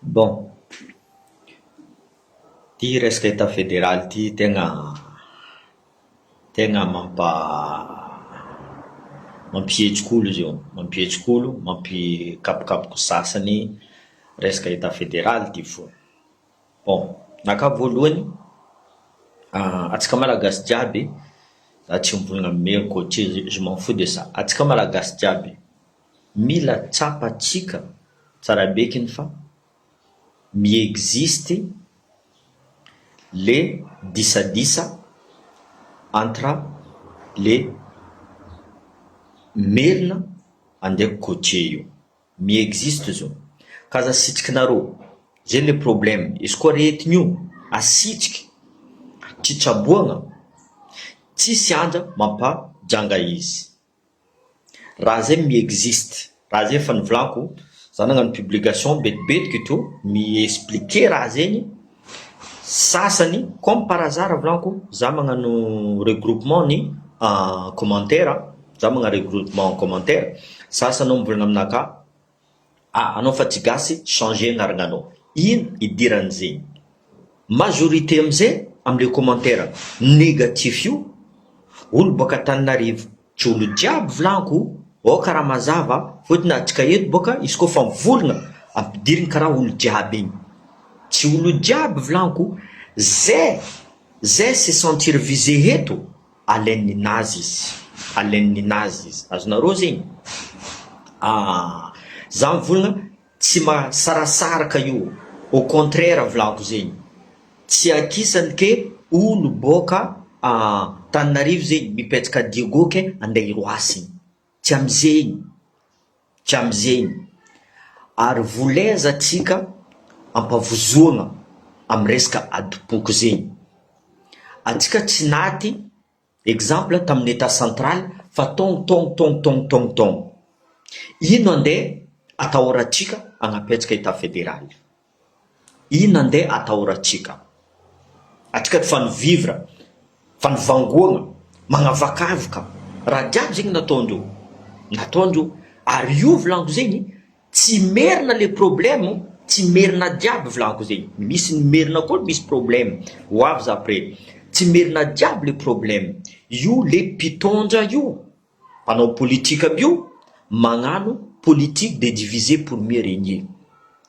Bon, ty resaka état fédéral ty tegna tegna mampa mampihetsiky olo izy io, mampihetsiky olo, mampikapokapoky sasany resaka état fédéral ty fô. Bon, naka voalohany antsika malagasy jiaby, za tsy mivolagna merina côtier je m'en fous de ça, antsika malagasy jiaby mila tsapatsika tsara bekiny fa mi-existe le disadisa entre le merina andeha côtier io, mi-existe zao, ka aza asitrikinareo, zay le problème, izy koa aretigny io asitriky tsy tsaboagna tsisy anja mampajanga izy. Raha zay mi-existe, raha zay efa nivolaniko, za nagnano publication betibetiky to mi-expliquer raha zegny, sasany comme par hasard volaniko za magnano regroupement ny commentaire, za magnano regroupement commentaire, sasany mivolagna aminakahy ah anao fa tsy gasy changer anarananao, ino idiran'zegny? Majorité amizay amle commentaire négatif io, olo baka Antananarivo, tsy olo jiaby volaniko, ao karaha mazava fôtony antsika eto bôka izy koa fa mivolagna ampidiriny karaha olo jiaby igny, tsy olo jiaby volaniko, zay zay se sentir visé eto alainy ninazy izy, alainy ninazy izy, azonareo zegny? Za mivolagna tsy mahasarasaraka io, au contraire volaniko zegny, tsy akisany ke olo bôka Antananarivo zegny mipetraka Diego ke andeha hiroasigny, tsy amizegny, tsy amizegny, ary volaiza atsika ampavozoana amy resaka adim-poko zegny, atsika tsy naty exemple tamin'ny état central fa tong tong tong tong tong tong, ino andeha atahorantsika hanapetraka état fédéral, ino andeha atahorantsika, atsika fa ni-vivre, fa nivangoana, magnavakavaka, raha jiaby zegny nataondreo, nataondreo, ary io volaniko zegny tsy merina le problème, tsy merina jiaby volaniko zegny, misy ny merina koa misy problème, ho avy za après, tsy merina jiaby le problème, io le mpitondra io, mpanao politique aby io magnano politique de diviser pour mieux régner,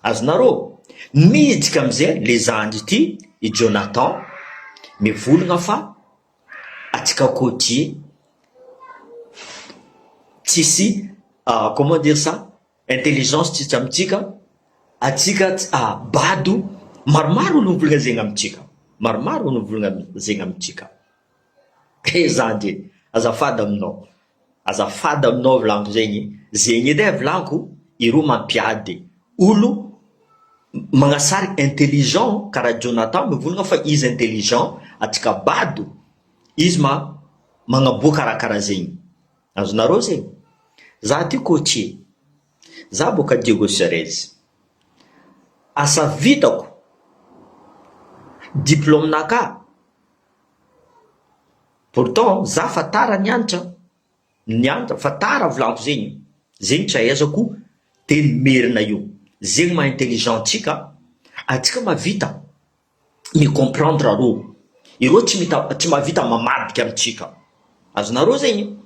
azonareo? Miditra amizay le zandry ity i Jonathan mivolagna fa atsika côtier tsisy comment dire ça intelligence tsisy amitsika, atsika bado, maromaro olo mivolagna zegny amitsika, maromaro olo mivolagna zegny amitsika, he zandry e, azafady aminao, azafady aminao volaniko zegny, zegny edy e volaniko ireo mampiady olo magnasary intelligent karaha Jonathan mivolagna fa izy intelligent atsika bado izy ma magnaboaka raha karaha zegny, azonareo zegny? Za ty côtier, za boaka Diego Suarez, asa vitako diplôme-nakahy pourtant za fa tara nianatra, nianatra fa tara volaniko zegny, zegny tsy ahaizako teny merina io, zegny maha intelligent antsika, antsika mahavita mi-comprendre reo, ireo tsy mita tsy mahavita mamadika amintsika, azonareo zegny?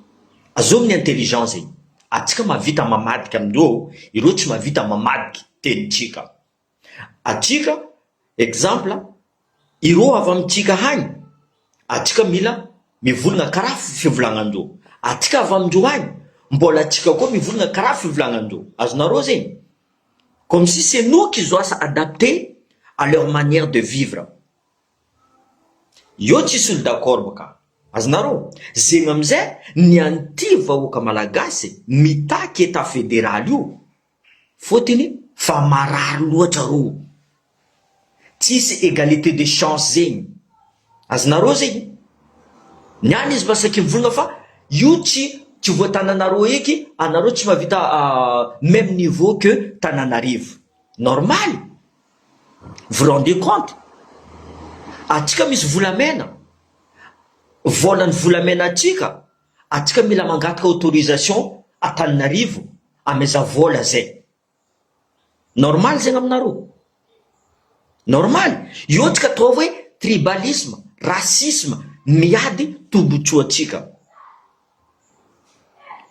Azovy ny intelligent zegny, antsika mahavita mamadika amindreo, ireo tsy mahavita mamadiky tenintsika, atsika exemple ireo avy amintsika agny, atsika mila mivolagna karaha fivolagnandreo, atsika avy amindreo agny mbola atsika koa mivolagna karaha fivolagnandreo, azonareo zegny? Comme si c'est nous qui doit s'adapter à leur manière de vivre. Eo tsisy olo d'accord baka. Azonareo? Zegny amizay ny an'ity vahoaka malagasy mitaky état fédéral io fôtony fa marary loatra reo. Tsisy égalité de chance zegny. Azonareo zegny? Ny any izy masaky mivolagna fa io tsy tsy voatananareo eky, anareo tsy mahavita même niveau que Tananarivo. Normal! Vous rendez compte? Atsika misy volamena, vôlan'ny volamena atsika, atsika mila mangataka autorisation Antananarivo ameza vôla zay. Normal zegny aminareo? Normal, io tsika ataovy hoe tribalisme, racisme, miady tombotsoantsika.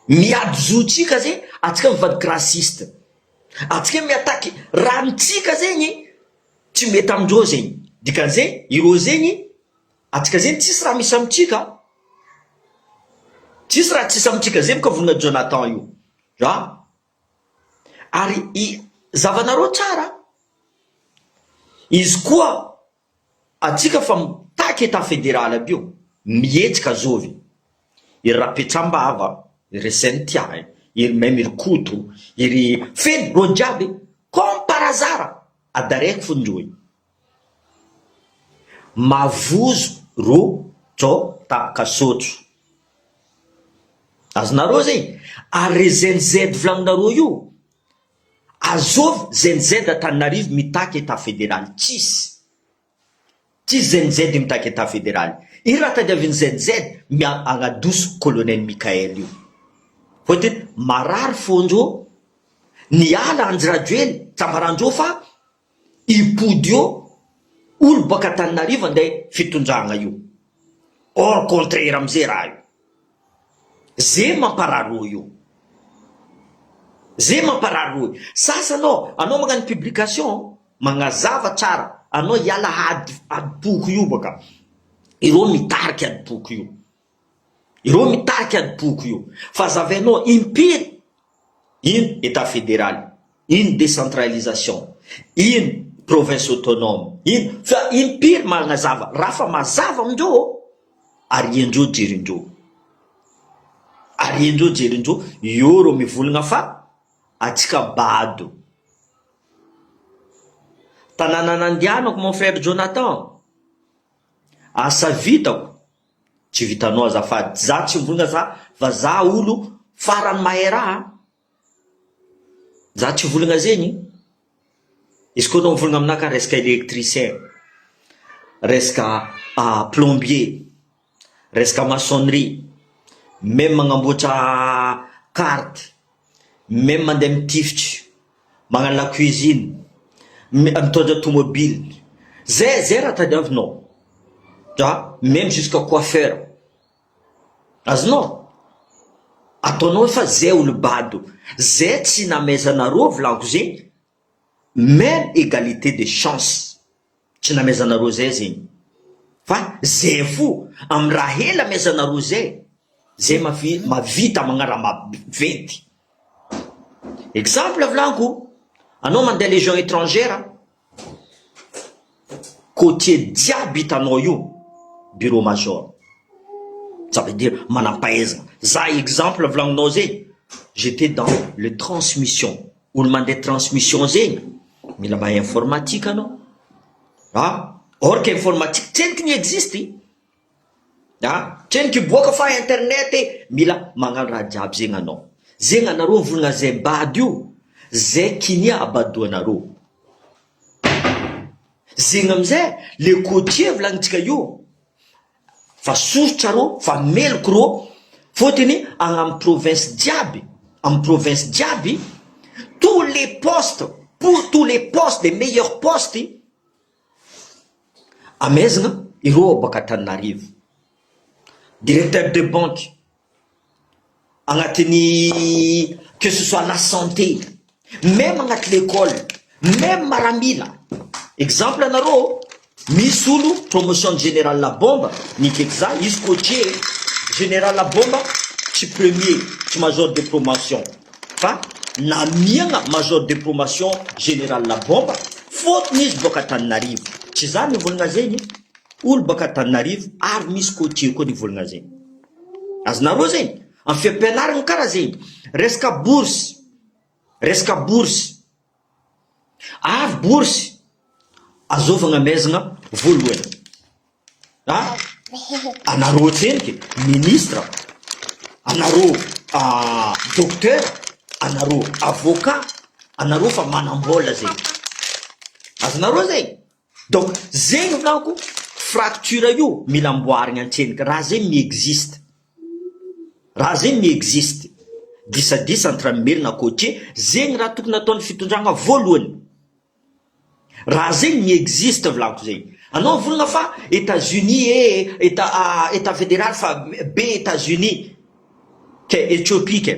Miady zontsika zegny atsika mivadiky raciste. Atsika mi-attaque raha-ntsika zegny tsy mety amindreo zegny, dikan'izay ireo zegny atsika zegny tsisy raha misy amitsika, tsisy raha tsisy amitsika zegny boka volana Jonathan io a! Ary i zavanareo tsara izy koa atsika fa mitaky etat federal aby io mihetsika zovy iry rapetsambava iry Cynthia iry meme iry Koto iry feno reo jiaby comme par hasard adareko fondroy mavozo ro tsao tapaka sotro Azonareo zay? Ary re Gen Z volagninareo io, azovy Gen Z Antananarivo mitaky etat federaly? Tsisy. Tsisy Gen Z mitaky etat federaly. Ino raha tadiavin'ny Gen Z? Mia agnadoso colonel Mickaël io. Fôtony marary fôndrô, niala Andry Rajoely, tsambarandrô fa Hipody eo olo baka Antananarivo andeha fitondragna io. Or contraire amizay raha io. Ze mamparary rô io. Ze mamparary rô io. Sasa anao, anao magnano publication, magnazava tsara, anao hiala ady adim-poko io baka. Ireo mitarika adim-poko io. Ireo mitarika adim-poko io. Fa azavainao impiry ino Etat federaly, ino décentralisation, ino province autonome, ino fa impiry magnazava, raha fa mazava amindreo ariandreo jerendreo, ariandreo jerendreo, eo reo mivolagna fa atsika bado. Tanàna nandianako mon frère Jonathan, asa vitako Tsy vitanao azafady za tsy mivonona za fa za olo farany mahay raha a! Za tsy volagna zegny, izy koa anao mivolagna aminah ka resaka électricien, resaka plombier, resaka maçonnerie, même magnamboatra carte, même mandeha mitifitry, magnano la cuisine, mitondra tomobile, zay zay raha tadiavinao. Za même jusqu'à coiffeur azonao ataonao fa zay olo bado zay tsy namezanareo volaniko zegny même égalité de chance tsy namezanareo zay zegny fa zay fo amy raha hely amezanareo zay zay mavi- mavita magnano raha maventy exemple volaniko anao mandeha légion étrangère Côtier jiaby hitanao io bureau major ça veut dire manampahaizana za exemple volagninao zegny j'etais dans le transmission olo mandeha transmission zegny mila mahay informatique anao ah or que informatique tsendriky ny existe ah tsendriky hiboaka fa internet e mila magnano raha jiaby zegny anao zegny anareo mivolagna zay bado io zay kinia abadoanareo. Zegny amizay le côtier volagnitsika io fa sosotra rô fa meloko rô fôtony agny amy province jiaby amy province jiaby tous les postes pour tous les postes les meilleurs postes amaizina ireo baka Antananarivo directeur de banque agnatin'ny que ce soit la santé même agnaty l'école même maramila exemple anareo misy olo promotion général la bomba nikaiky za izy côtier général la bomba tsy premier tsy major de promotion fa namiagna major de promotion général la bomba fôtony izy boaka Antananarivo tsy za nivolagna zegny olo baka Antananarivo ary misy côtier koa nivolagna zegny Azonareo zegny? Am fiampianaragna karaha zegny, resaka bourse, resaka bourse, avy bourse azovagna amaizagna voalohany, ah anareo tsendriky ministre, anareo docteur, anareo avocat, anareo fa manam-bola zegny, azonareo zegny? Donc zegny volaniko fracture io mila amboarigna antsendriky raha zegny mi-existe raha zegny mi-existe disadisa entre merina côtier zegny raha tokony ataon'ny fitondragna voalohany. Raha zegny mi-existe volako zegny. Anao mivolagna fa Etats Unis eh, Etat Etat federal fa be Etats Unis ke Ethiopie ke.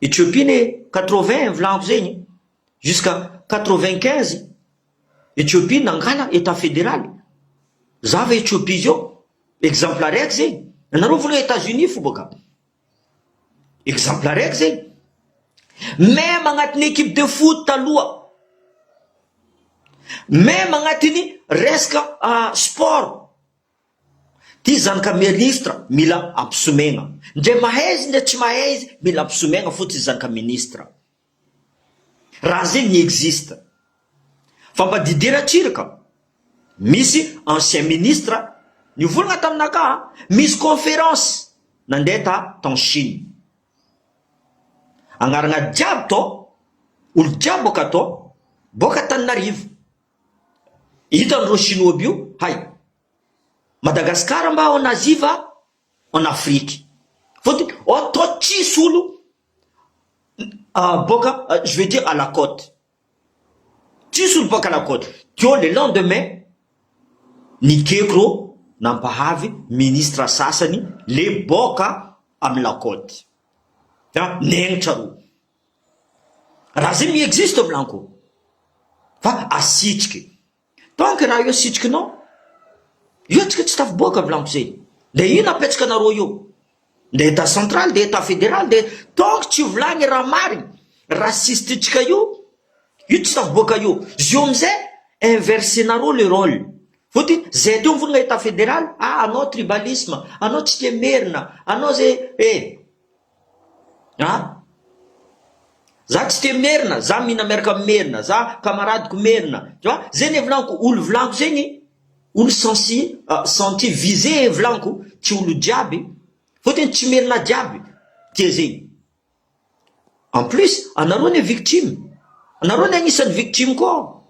Ethiopie ne 80 volagno zegny jusqu'à 95 Ethiopie nangala Etat federal. Za va Ethiopie zao, exemple araiky zegny. Anareo mivolagna Etats Unis fo bôka. Exemple araiky zegny. Même agnatin'ny équipe de foot taloha, même agnatin'ny resaka sport, ty zanaka ministre mila ampisomegna, ndre mahay izy ndre tsy mahay izy mila ampisomegna fô ty zanaka ministre. Raha zegny mi-existe. Fa mba Didier Ratsiraka, misy ancien ministre nivolagna taminakahy, misy conférence nandeha ta tany Chine. Agnarana jiaby tao, olo jiaby boaka tao, boaka Antananarivo. Hitan'ireo chinois aby io, hay, Madagascar mba en Asie va en Afrique. Fôtony ao tao tsisy olo boaka, je veux dire à la côte. Tsisy olo boaka à la côte. Teo le lendemain, nikeko reo nampahavy ministre sasany le boaka amy la côte. Negnitra reo. Raha zay mi-existe volaniko. Fa asitriky. Tant que raha io asitrikinao, io atsika tsy tafiboaka volaniko zay. De ino apetraka anareo io? De état central, de état fédéral, de tant que tsy volagny raha marigny, raciste tsika io, io tsy tafiboaka io. Zio amizay, inversenareo le rôle. Fôtony zay teo mivolagna état fédéral, ah anao tribalisme, anao tsy tia merina, anao zay, eh. Ah! Za tsy tia merina, za mihina miaraka amy merina, za camaradeko merina, tu vois? Zay ny volaniko, olo volaniko zegny, olo sensi senti visé volaniko, tsy olo jiaby, fôtony tsy merina jiaby tia zegny. En plus, anareo ne victime, anareo ne agnisan'ny victime koa.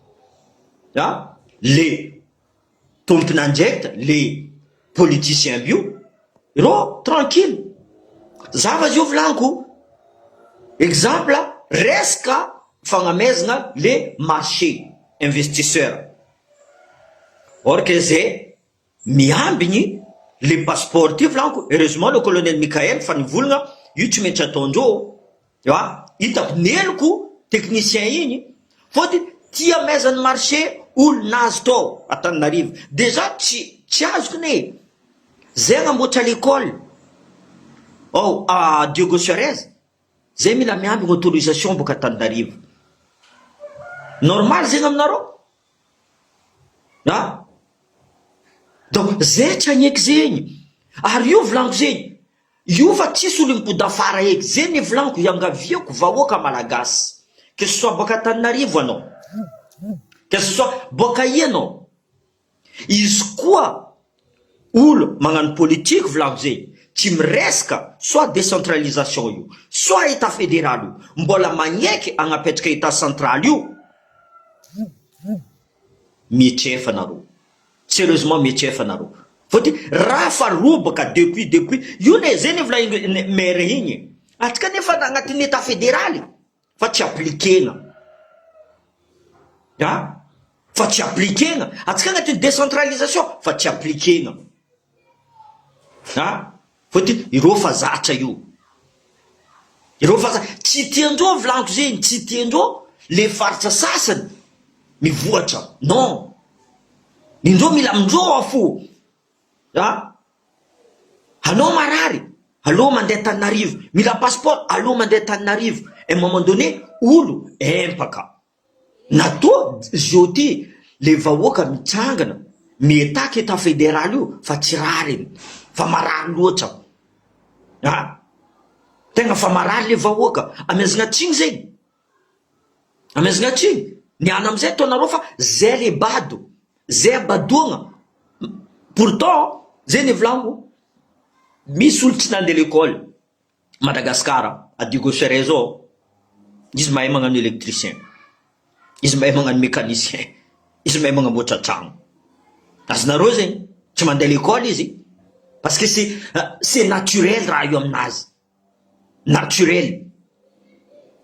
Ah! Le tompon'andraikitra, le politicien aby io, ireo tranquille. Zava izy io volaniko, exemple resaka fagnamezana le marché investisseur. Or que zay miambigny le passeport ty volaniko, heureusement le colonel Michael fa nivolagna io tsy maintsy ataondreo. A hitako neloko technicien igny, fôtony tia amaizany marché olo nazy tao Antananarivo. Déjà tsy tsy azoko ne zay agnamboatra l'école ao a Diego Suarez, zay mila miambigny autorisation boaka Antananarivo. Normal zegny aminareo? Ah! Donc zay tsy agneky zegny. Ary io volaniko zegny, io fa tsisy olo mipody afara eky, zay ny volaniko iangaviako vahoaka malagasy, que ce soit boaka Antananarivo anao, que ce soit boaka ia anao, izy koa olo magnano politique volaniko zegny, tsy miresaka soit décentralisation io, soit état fédéral io, mbola magneky agnapetraka état central io, mietrefa anareo. Sérieusement mietrefa anareo. Fôtony raha fa robaka depuis depuis, io ne zay ne volagny maire igny, atsika nefa agnatin'ny état fédéral fa tsy appliquena. Ah! Fa tsy appliquena. Atsika agnatin'ny décentralisation fa tsy appliquena. Ah! Fôtony ireo fa zatra io. Ireo fa zatra, tsy tiandreo volaniko zegny, tsy tiandreo le faritra sasany mivoatra. Non! Indreo mila amindreo ao fo. Ah! Anao marary, aleo mandeha Antananarivo, mila passeport, aleo mandeha Antananarivo. À un moment donné, olo empaka. Natoa zio ty le vahoaka mitsangana mietaky état fédéral io fa tsy rariny, fa marary loatra. Ah! Tegna fa marary le vahoaka. Amezagna tsigny zegny. Amezagna tsigny. Niana amizay ataonareo fa zay le bado, zay abadoagna. Pourtant, zay ny volaniko, misy olo tsy nandeha l'école Madagascar, à Diego Suarez ao, izy mahay magnano électricien, izy mahay magnano mécanicien, izy mahay magnamboatra tragno. Azonareo zegny, tsy mandeha l'école izy, parce que c'est c'est naturel raha io aminazy, naturel.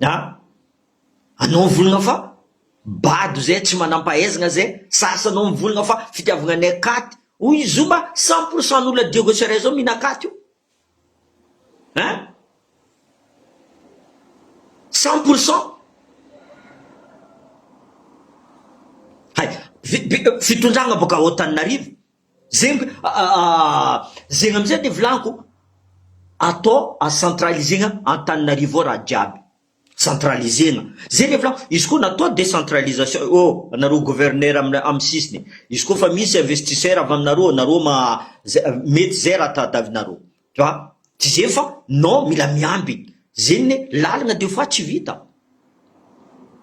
Ah! Anao mivolagna fa Bado zay tsy manampahaizagna zay sasanao mivolagna fa fitiavagna anay katy hoy i zoma 100% n'olona Diego Suarez zao mihina katy io hein 100% hay fitondragna boka ao Antananarivo zegny zegny amizay de volaniko atao a centralisegna Antananarivo ao raha jiaby. Centralisena. Zay le volako, izy koa natao décentralisation, oh anareo gouverneur am am sisiny, izy koa fa misy investisseur avy aminareo, nareo ma mety zay raha tadiavinareo, tu vois, tsy zay fa non mila miambiny, zegny ne lalagna des fois tsy vita,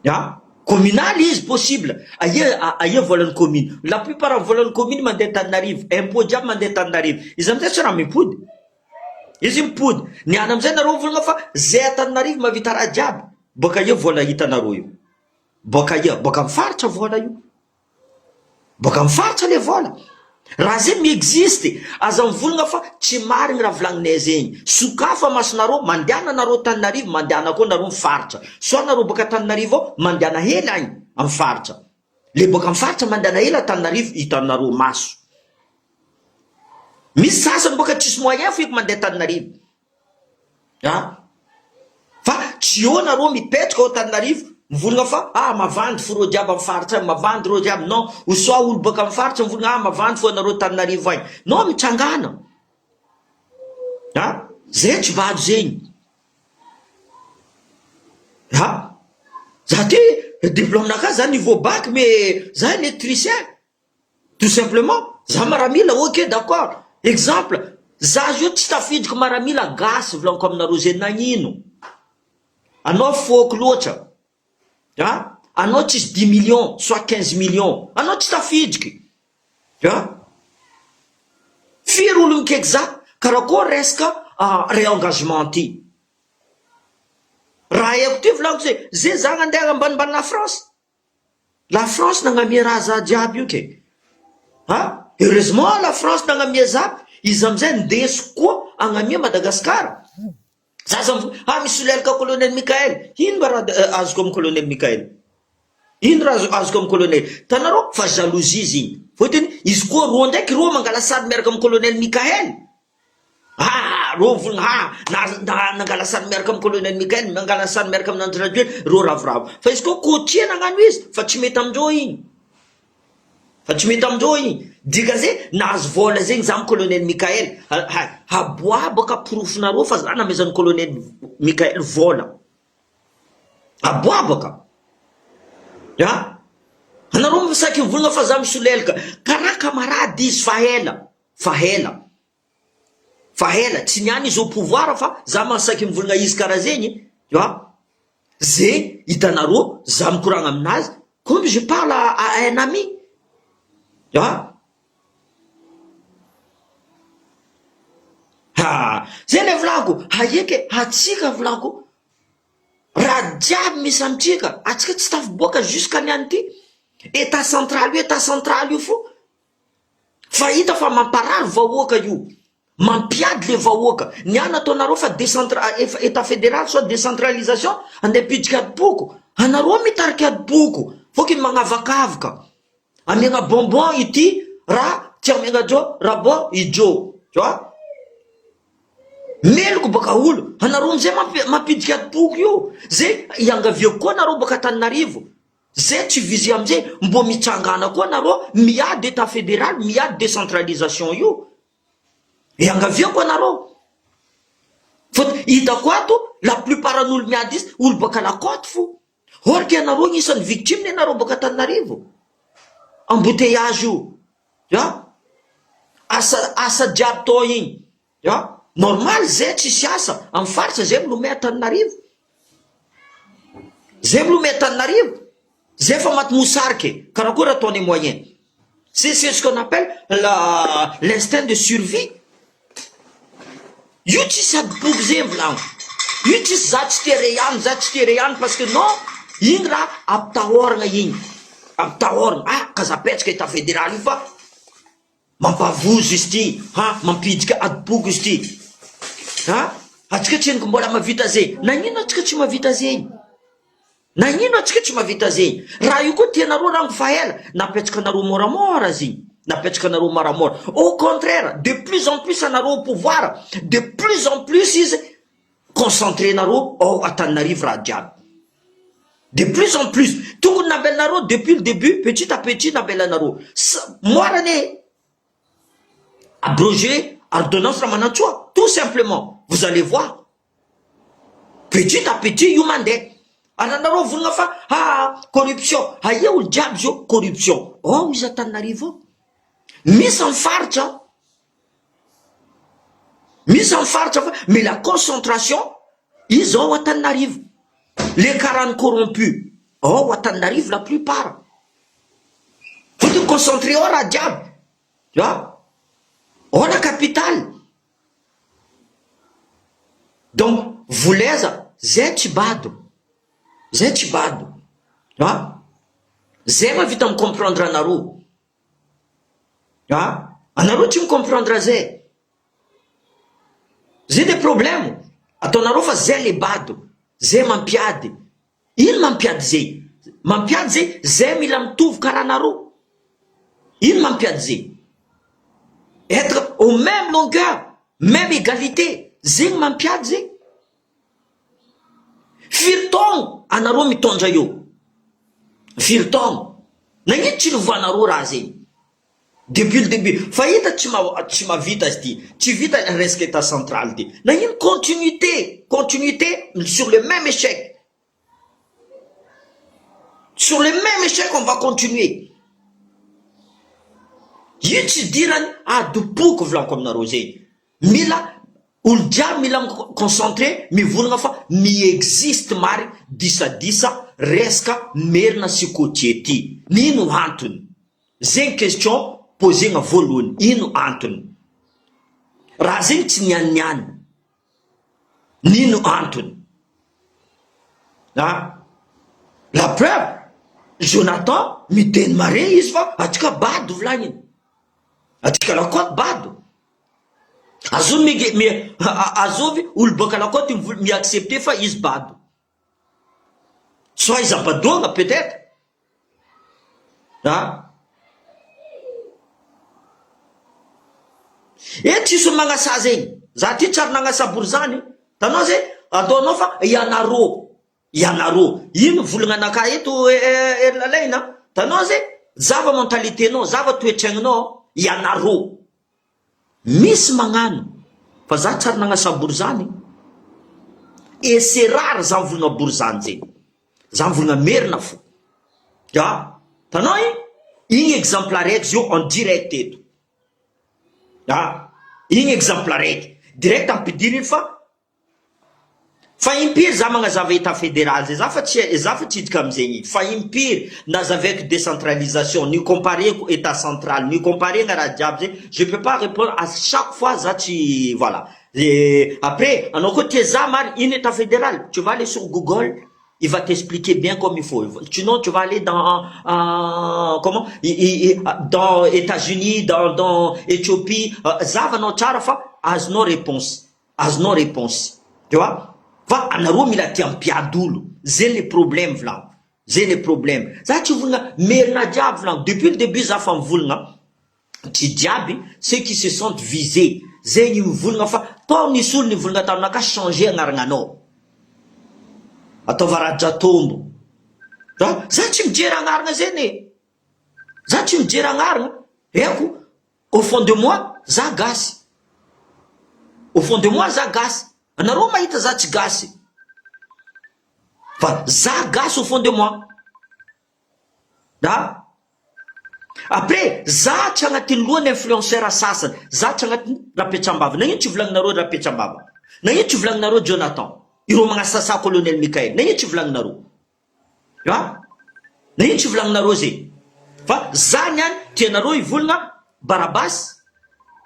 ah communal izy possible, aia aia volan'ny commune, la plupart volan'ny commune mandeha Antananarivo, impot jiaby mandeha Antananarivo, izy amizay tsy raha mipody. Izy mipody. Ny any amizay nareo mivolagna fa zay Antananarivo mahavita raha jiaby. Boaka aia vola hitanareo io? Boaka aia? Boaka am faritra vola io. Boaka am faritra le vola. Raha zay mi-existe. Aza mivolagna fa tsy marigny raha volagninay zegny. Sokafa masonareo, mandehana nareo Antananarivo, mandehana koa nareo am faritra. Soit nareo boaka Antananarivo ao, mandehana hely agny am faritra. Le boaka am faritra mandehana hely Antananarivo hitanareo maso. Misy sasany boka tsisy moyen fo eky mandeha Antananarivo a! Fa tsy eo nareo mipetraka ao Antananarivo mivolagna fa ah mavandy fo reo jiaby am faritra agny mavandy reo jiaby non ou soit olo boka am faritra mivolagna ah mavandy fo anareo Antananarivo agny non mitsangana a! Zay tsy bado zegny a! Za ty diplôme nakahy za niveau bac mais za électricien. Tout simplement, za maramila ok d'accord, exemple, za zio tsy tafidiko maramila gasy volaniko aminareo zay nagnino? Anao fôky loatra a, anao tsisy dix millions soit 15 millions anao tsy tafidriky a, firy olo mikeky za karakôry resaka réengagement ty, raha haiko ty volaniko zay, zay za nandeha ambanimbany la France. La France nagnamia raha za jiaby io ke! A! Heureusement la France nagnamia za, izy amizay ndesiko koa agnamia Madagascar, za za mivo ah misolelaka colonel Mickaël, ino mba raha azoko amy colonel Mickaël? Ino raha azoko amy colonel? Hitanareo fa jalousie izy igny, fôtony izy koa rô ndraiky rô mangala sary miaraka amy colonel Mickaël, Ah reo volona ah na nangala sary miaraka am colonel Mickael nangala sary miaraka am Andry Rajoelina reo ravoravo fa izy koa côtier nagnano izy fa tsy mety amindreo igny fa tsy mety amindreo igny dikan'izay nahazo vola zegny za am colonel Mickael hay aboabaka porofonareo fa za namezan'ny colonel Mickael vola aboabaka ah anareo saky mivolagna fa za misolelaka karaha camarade izy fa ela fa ela Fa ela, tsy niany izy au pouvoir fa za mahasaky mivolagna izy karaha zegny tu vois, ze hitanareo za mikoragna aminazy comme je parle à un ami tu vois, ha zay le volako haieky hatsiaka volako raha jiaby misy amitsika atsika tsy tafiboaka jusqu'à niany ty etat central io etat central io fo. Fa hita fa mamparary vahoaka io, mampiady le vahoaka, ny ahy nataonareo fa decentra efa etat federal soit decentralisation andeha hampiditra adim-poko, anareo mitarika adim-poko, fôkiny magnavakavaka, amiagna bonbon ity raha tsy amiagna jo raha bon i jo, tu vois, meloko baka olo, anareo amizay mampiditra adim-poko io, zay iangaviako koa anareo baka Antananarivo. Zay tsy visé amizay mbô mitsangana koa nareo miady etat federal miady decentralisation io iangaviako anareo fa hitako ato la plupart an'olo miady izy olo baka la cote fo or que anareo agnisan'ny victime nareo baka Antananarivo embouteillage io a asa asa jiaby tao igny A! Normal zay tsisy asa am faritra zay milomay Antananarivo zay milomay Antananarivo zay fa maty mosary ke karakory ataonay moyen c'est c'est ce qu'on appelle la l'instinct de survie io tsisy adim-poko zay volagno io tsisy za tsy tia rey any za tsy tia rey any parce que non igny raha ampitahoragna igny ampitahoragna ah ka za betsaka etat federal io fa Mampavozo izy ity ha mampidika adiboko izy ity ha atsika tsy henoko mbola mavita zegny nagnino atsika tsy mavita zegny. Nagnino atsika tsy mahavita zegny? Raha io koa tianareo rango fa ela napetraka anareo moramora zegny, napetraka anareo moramora. Au contraire, de plus en plus anareo au pouvoir, de plus en plus izy concentré nareo ao Antananarivo raha jiaby. De plus en plus, tokony nabelanareo depuis le début, petit à petit nabelanareo. Moara anie abroger ordonnance Ramanantsoa, tout simplement, vous allez voir. Petit à petit io mandeha. Ary anareo vonona fa aa corruption, aia olo jiaby zao corruption, ao izy Antananarivo ao. Misy am faritra, misy am faritra fa mais la concentration izy ao Antananarivo. Le karany corrompu ao Antananarivo la plupart. Fotony concentré ao raha jiaby, tu vois, ao la capitale. Donc voleza zay tsy bado, zay tsy bado a, zay mahavita mi-comprendre anareo a, anareo tsy mi-comprendre zay, zay le problème ataonareo fa zay le bado, zay mampiady, ino mampiady zay? Mampiady zay, zay mila mitovy karaha anareo, ino mampiady zay? Être au même longueur, même égalité, zegny mampiady zay. Firy taogno anareo mitondra eo? Firy taogno? Nagnino tsy nivoanareo raha zegny? Depuis le début, fa hita tsy ma tsy mahavita izy ty, tsy vita resaka état central ty. Nagnino continuité, continuité sur le même échec. Sur le même échec on va continuer. Io tsy idirany adopoko volaniko aminareo zegny. Mila olo jiaby mila mi-concentré mivolagna fa mi-existe marigny disadisa resaka merina sy côtier ty. Ino antony? Zegny question posegna voalohany, ino antony? Raha zegny tsy nianianiany, nino antony? Ah! La preuve, Jonathan miteny mare izy fa atsika bado volagniny, atsika la côte bado. Azovy mi mi azovy olo boaka la côte mi-accepter fa izy bado. Soit izy abadoagna peut-être. Ah! Eh tsisy olo magnasa zegny, za ty tsary nagnasa borizany, hitanao zay, ataonao fa ianarô, ianarô, ino volagnanakahy eto ery lalaina, hitanao zay, zava mentalité-nao, zava toetraignanao, ianarô. Misy magnano fa za tsary nagnasa borizany et c'est rare za mivolagna borizany zegny za mivolagna merina fo a tanao igny igny exemple araiky zio en direct eto a igny exemple araiky direct ampidiriny fa Fa impiry za magnazava etat federal zay, za fa tsy za fa tsy hiditra amizegny, fa impiry nazavaiko decentralisation, ni-compareko etat central, ni-comparena raha jiaby zay, je peux pas repondre à chaque fois za tsy voilà, après anao koa tia za marina ino etat federal, tu vas aller sur google, il va t'expliquer bien comme il faut, sinon tu vas aller dans comment dans Etats Unis, dans dans Ethiopie, zahavanao tsara fa azonao réponse. Azonao réponse tu vois fa anareo mila tia mpiady olo zay le problème volagno zay le problème za tsy volagna merina jiaby volagno depuis le début za fa mivolagna tsy jiaby ceux qui se sentent visés zay ny mivolagna fa tao nisy olo nivolagna taminakahy changer agnarananao ataova rajatombo za za tsy mijery agnarana zeny e za tsy mijery agnarana eko Au fond de moi za gasy, au fond de moi za gasy, anareo mahita za tsy gasy fa za gasy au fond de moi a! Après za tsy agnatin'ny lohany influenceur sasany, za tsy agnatin'ny rapetsambava, nagnino tsy volagninareo rapetsambava, nagnino tsy volagninareo Jonathan, ireo magnasasa colonel Mickaël, nagnino tsy volagninareo? A! Na ino tsy volagninareo ze fa za niany tianareo hivolagna Barabasy,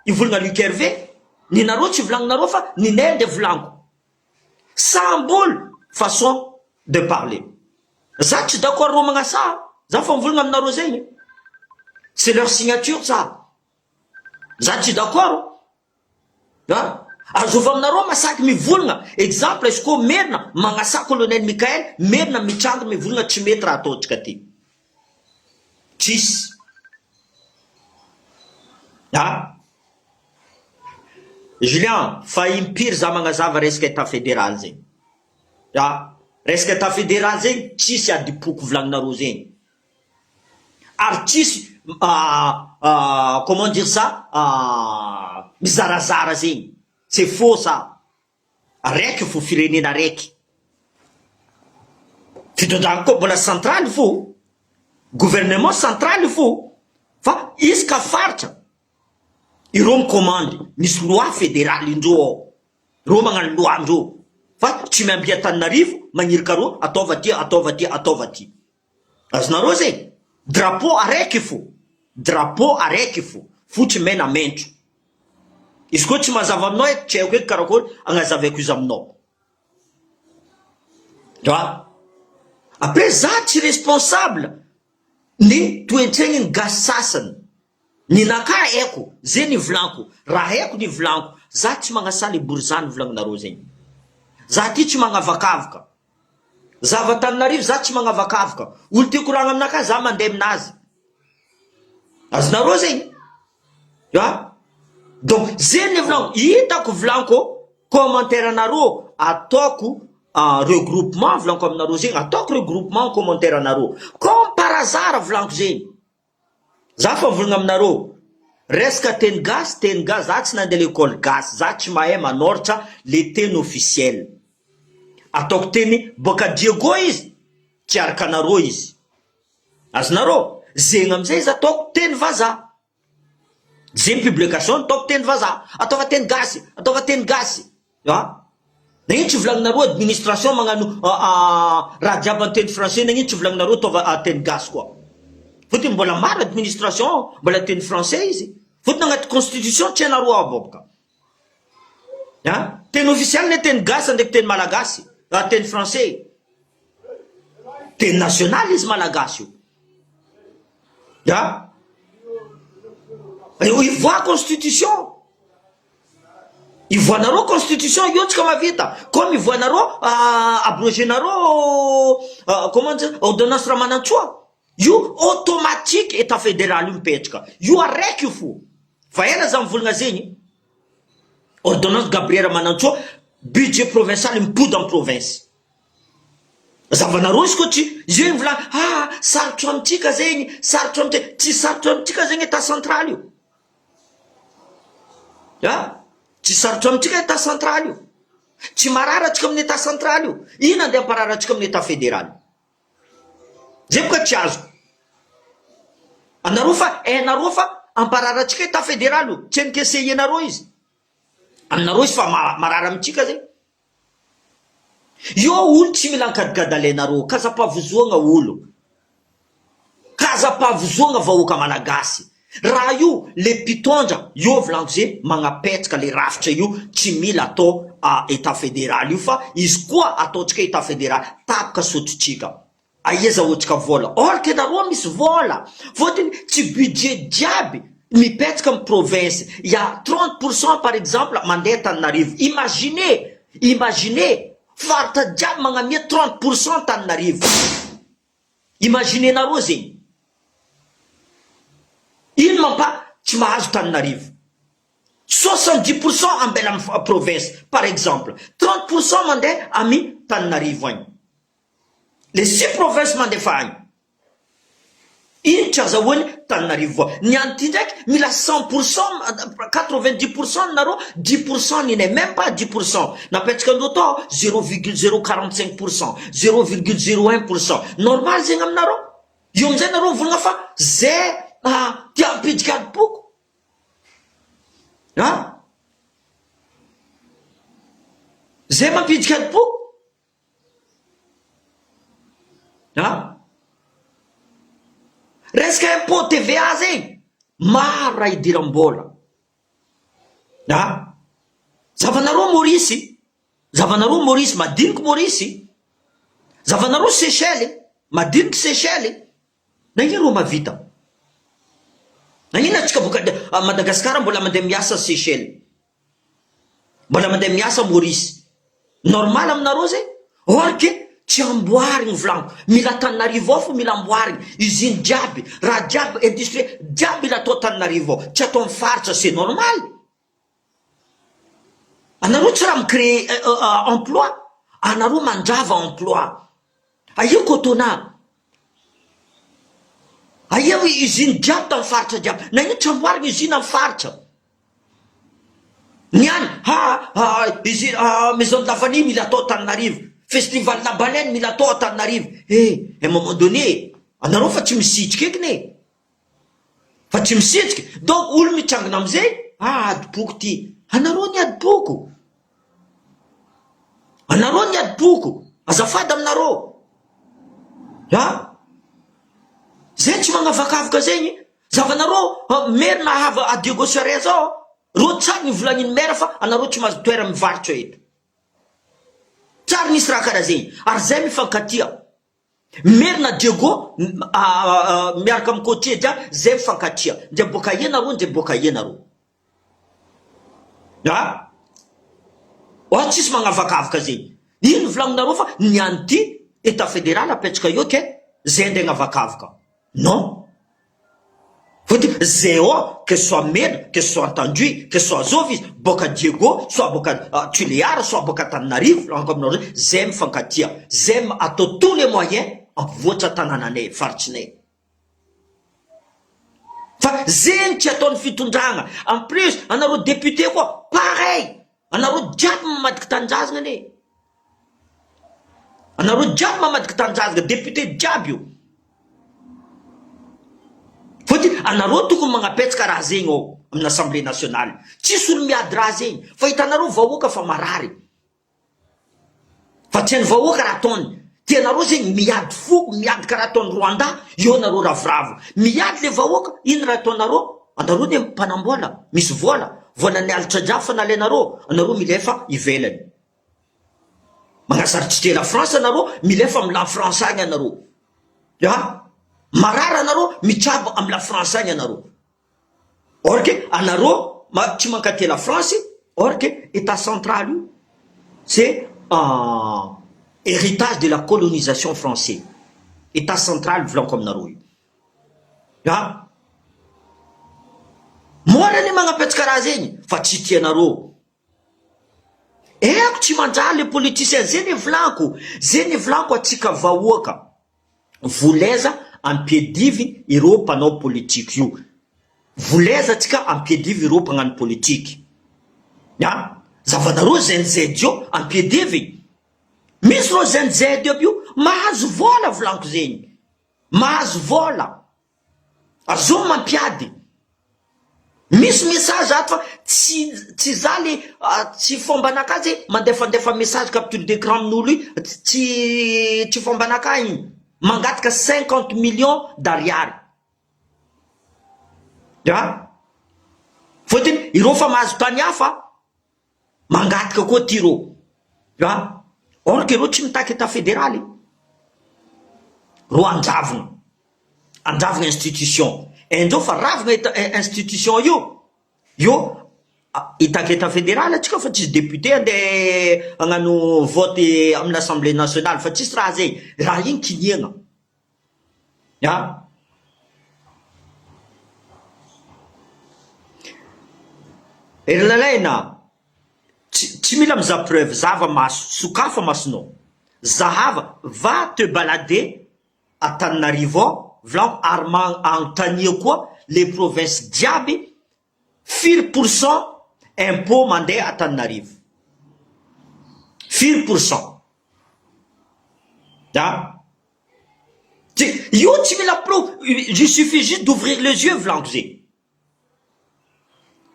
hivolagna Luc Hervé, ninareo tsy volagninareo fa ninay nde volagniko. Samby olo façon de parler. Za tsy d'accord reo magnasa, za fa mivolagna aminareo zegny. C'est leur signature ça. Za tsy d'accord. A! Azova aminareo masaky mivolagna, exemple izy koa merina magnasa colonel Mickaël, merina mitranga mivolagna tsy mety raha ataontsika ty. Tsisy. A. Julien, fa impiry za magnazava resaka etat federal zegny. A. Resaka etat federal zegny tsisy adim-poko volagninareo zegny. Ary tsisy comment dire ça mizarazara zegny, c'est faux ça, araiky fo firenena araiky, fitondrana koa mbola centrale fo, gouvernement centrale fo, fa isaka faritra ireo mi-commande, misy loi federale indreo ao, reo magnano loi ndreo, fa tsy miamby Antananarivo magniraka reo ataova ty ataova ty ataova ty. Azonareo zay? Drapeau araiky fo, drapeau araiky fo, fotsy mena maintso. Izy koa tsy mazava aminao eto tsy haiko eto karakory agnazavaiko izy aminao. A! Après za tsy responsable ny toentsaigny ny gasy sasany. Ny naka haiko, ze nivolanko, raha haiko nivolanko, za tsy magnasa le borizano volagninareo zegny. Za ty tsy magnavakavaka. Za avy Antananarivo za tsy magnavakavaka. Olo tia koragna aminakahy za mandeha aminazy. Azonareo zegny? A! Donc zegny le volaniko, hitako volaniko commentaire anareo ataoko regroupement volaniko aminareo zegny, ataoko regroupement commentaire anareo. Comme par hasard volaniko zegny. Za fa mivolagna aminareo, resaka teny gasy teny gasy, za tsy nandeha lekôly gasy, za tsy mahay manôratra le teny officiel, ataoko teny boaka Diego izy tsy araka anareo izy, azonareo? Zegny amizay izy ataoko teny vazaha. Zegny publication ataoko teny vazaha, ataova teny gasy, ataova teny gasy a! Nagnino tsy volagninareo administration magnano raha jiaby en teny français nagnino tsy volagninareo ataova teny gasy koa? Fotony mbola maro administration mbola teny français izy, fotony agnaty constitution tsy hainareo ao boka a! Teny officiel ne teny gasy ndraiky teny malagasy, teny français. Teny national izy malagasy io. Ya. Ivoaha constitution. Ivoahanareo constitution io tsika mahavita. Comme ivoahanareo abroger-nareo comment dire ordonnance Ramanantsoa. Io automatique etat federal io mipetraka. Io araiky io fo. Fa ela za mivolagna zegny. Ordonnance Gabriel Ramanantsoa budget provincial mipody am province. Zavanareo izy koa tsy zegny volagny ah sarotro amintsika zegny sarotro amintsika tsy sarotro amintsika zegny etat central io ah tsy sarotro amintsika etat central io tsy marary antsika amin'ny etat central io ino andeha hamparary antsika amin'ny etat federal zay boka tsy azoko anareo fa hainareo fa hamparary antsika etat federal io tsy encaisser-nareo izy aminareo izy fa marary amintsika zegny Io olo tsy mila ankadikadalainareo kazapavozoagna olo kazapavozoagna vahoaka malagasy raha io le mpitondra io volaniko ze magnapetraka le rafitra io tsy mila atao etat federal io fa izy koa ataontsika etat federal tapaka sotrotsika Aia zahoantsika vola or que nareo misy vola fotony tsy budget jiaby mipetraka am province il ya 30 pour cent par exemple mandeha Antananarivo imaginez imaginez faritra jiaby magnamia 30 pour cent Antananarivo imaginez nareo zegny ino mampa tsy mahazo Antananarivo 70 pour cent ambela am province par exemple 30 pour cent mandeha amy Tananarivo agny Le six province mandefa agny. Ino tsy azahoany Tananarivo voa. Ny any ty ndraiky mila cent pour cent, 90 pour cent nareo, dix pour cent ninay, même pas dix pour cent. Napetraka andreo tao zero virgule zero quarante cinq pour cent, zero virgule zero un pour cent. Normal zegny aminareo? Eo amizay nareo mivolagna fa zay tia hampiditra adim-poko. An? Zay mampiditra adim-poko. A! Resaka impot TVA zegny, maro raha idiram-bola. A! Zavanareo Maurice, zavanareo Maurice, madiniky Maurice, zavanareo Seychelles, madiniky Seychelles, nagnino reo mahavita? Nagnino antsika boaka Madagascar mbola mandeha miasa Seychelles? Mbola mandeha miasa Maurice. Normal aminareo zay? Or que tsy amboarigny volaniko. Mila Antananarivo ao fo mila amboarigny. Usine jiaby, raha jiaby, industrie jiaby mila atao Antananarivo ao. Tsy atao am faritra, c'est normal. Anareo tsy raha mi-créer emploi, anareo mandrava emploi. Aia Cotona? Aia usine jiaby tam faritra jiaby? Nagnino tsy amboarigny usine am faritra? Ny any ha ha usine maison de la vanille mila atao Antananarivo, festival la baleine mila atao Antananarivo. Eh, un moment donné anareo fa tsy misitriky ekiny e! Fa tsy misitriky, donc olo mitsangana amizay, ah adim-poko ty, anareo ny adim-poko. Anareo ny adim-poko, azafady aminareo a! Zay tsy magnavakavaka zegny, zavanareo merina hava a Diego Suarez ao, reo tsary nivolagniny maire fa anareo tsy mahazo toera mivarotra eto, tsary nisy raha karaha zegny, ary zay mifankatia, merina Diego miaraka amy côtier jiaby zay mifankatia, ndre boaka aia nareo ndre boaka aia nareo. A! Oa tsisy magnavakavaka zegny. Ino volagninareo fa ny an'ity Etat fédéral apetraka eo ke zay ndray agnavakavaka. Non. Fôtony zay ao que ce soit Mena, que ce soit Antandroy, que ce soit zôvy izy, boaka Diego, soit boaka Tulear, soit boaka Antananarivo, volagniko aminareo zay, zay mifankatia, zay atao tous les moyens ampivoatra tanànanay, faritrinay. Fa zegny tsy ataon'ny fitondragna, en plus anareo député koa pareil, anareo jiaby mamadiky tanindrazagna anie, anareo jiaby mamadiky tanindrazagna, député jiaby io, fôtony anareo tokony magnapetsaka raha zegny ao amin'ny assemblée nationale, tsisy olo miady raha zegny, fa hitanareo vahoaka fa marary. Fa tsy hain'ny vahoaka raha ataony. Tianareo zegny miady foko, miady karaha ataon'i Rwanda, eo nareo ravoravo. Miady le vahoaka, ino raha ataonareo? Anareo ne mpanambola, misy vola, volan'ny alitra jiaby fa nalainareo, anareo milefa ivelany. Magnasarotry la France anareo, milefa am la France agny anareo. A! Marary anareo, mitsabo am la France agny anareo. Or que anareo tsy mankatia la France or que etat central io c'est heritage de la colonisation français etat central volaniko aminareo io a! Mora anie magnapetsaka raha zegny fa tsy tianareo Ehako tsy mandraha le politicien zay ne volaniko zay ne volaniko atsika vahoaka voleza ampiadivy ireo mpanao politique io voleza atsika ampiadivy ireo mpagnano politique a zavanareo gen Z io ampiadivy misy reo gen Z aby io mahazo vola volaniko zegny mahazo vola Azony mampiady. Misy message ato fa tsy tsy za le tsy fombanakahy zay mandefandefa message capture d'écran amin'olo io tsy tsy fombanakahy igny mangataka 50 millions d'ariary a fôtony ireo fa mahazo tany hafa Mangataka koa ty rô a! Or que reo tsy mitaky etat federaly rô andravogna, andravogna institution, haindreo fa ravogna etat institution io, io hitaky etat federaly atsika fa tsisy député andeha hagnano vote amin'ny assemblée nationale fa tsisy raha zay, raha iny kiniagna. A! Ry Lalaina, tsy tsy mila mizaha preuve, zava maso, sokafa masonao, zahava, va te balader à Tananarivo ao, volagno ary magnontania koa les provinces jiaby firy pour cent impot mandeha à Tananarivo, firy pour cent? A! Tsy, io tsy mila preuve, il suffit juste d'ouvrir les yeux volaniko zegny.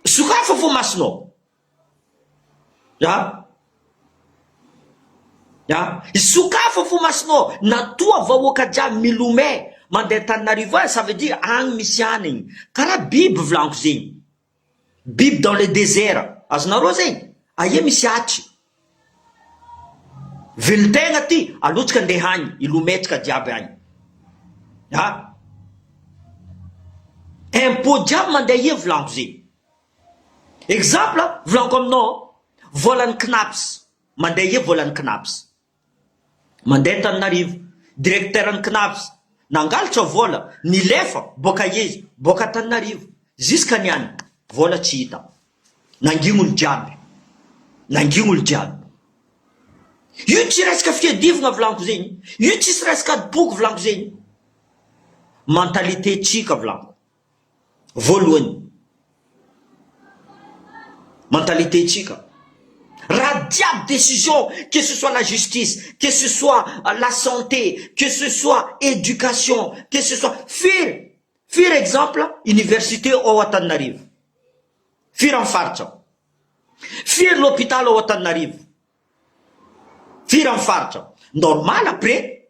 Sokafa fo masonao. A! A! Sokafa fo masonao, na toa vahoaka jiaby milomay mandeha Antananarivo any, ça veut dire agny misy hanigny. Karaha biby volaniko zegny. Biby dans le désert, azonareo zegny? Aia misy atry? Velon-tegna ty, alotsika andeha agny, hilometrika jiaby agny. A! Impôt jiaby mandeha aia volaniko zegny? Exemple, volaniko aminao, Volan'ny Cnaps, mandeha ia volan'ny Cnaps? Mandeha Antananarivo, directeur ny Cnaps, nangalatra vola, nilefa, boaka ia izy? Boaka Antananarivo, jusqu'à niany, vola tsy hita. Nangigny olo jiaby, nangigny olo jiaby. Io tsy resaka fiadivagna volaniko zegny, io tsisy resaka adim-poko volaniko zegny. Mentalité tsika volaniko. Voalohany, mentalité tsika, raha jiaby décision que ce soit la justice, que ce soit la santé, que ce soit éducation, que ce soit firy firy exemple université ao Antananarivo, firy am faritra, firy l'hôpital ao Antananarivo, firy am faritra, normal après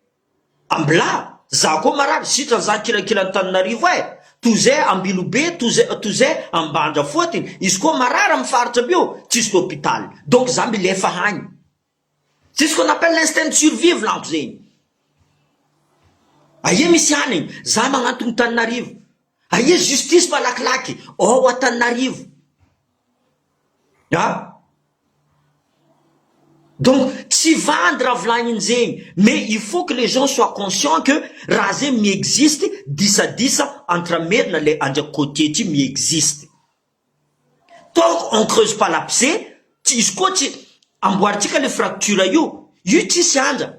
Ambilà, za koa marary sitrany za kilankila Antananarivo eh! Toy zay Ambilobe, toy zay toy zay Ambanja fôtiny, izy koa marary am faritra aby io tsisy hôpital, donc za milefa agny. C'est ce qu'on appelle l'instinct de survie volaniko zegny. Aia misy hanigny, za magnantogno Tananarivo. Aia justice malakilaky, ao Antananarivo. A! Donc tsy vandy raha volagniny zegny mais il faut que les gens soient conscients que raha zegny mi-existe disadisa entre merina le andriako côtier ty mi-existe. Tant qu'on creuse pas l'abcès tsy izy koa tsy amboarintsika le fracture io, io tsisy anja.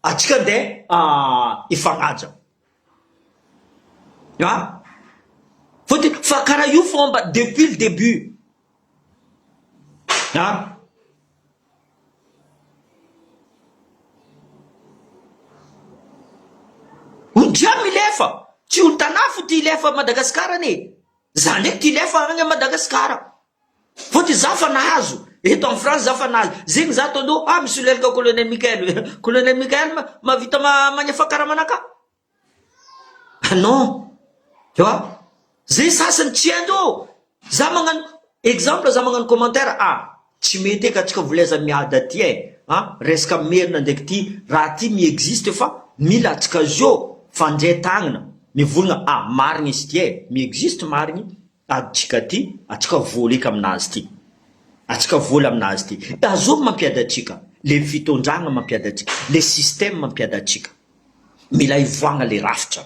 Atsika ndeha hifagnaja a! Fôtony fa karaha io fomba depuis le début a! Olo jiaby milefa, tsy olo Tanà fo ty hilefa à Madagascar anie, za ndraiky ty hilefa agny à Madagascar. Fôtony za fa nahazo, eto en France za fa nahazo, zegny za ataondreo ah misolelaka colonel Mickaël, colonel Mickaël mahavita magnefa karamanakahy? Ah non, tu vois, zay sasany tsy haindreo, za magnano exemple za magnano commentaire ah tsy mety eky atsika volaiza miady aty e, ah resaka merina ndraiky ty raha ty mi existe fa mila atsika zio fandray tagnana mivolagna ah marigny izy ty e, mi existe marigny. Adintsika ty, atsika vola eky aminazy ty, atsika vola aminazy ty, tazominy mampiady atsika, le fitondragna mampiady atsika, le système mampiady atsika, mila ivoagna le rafitra,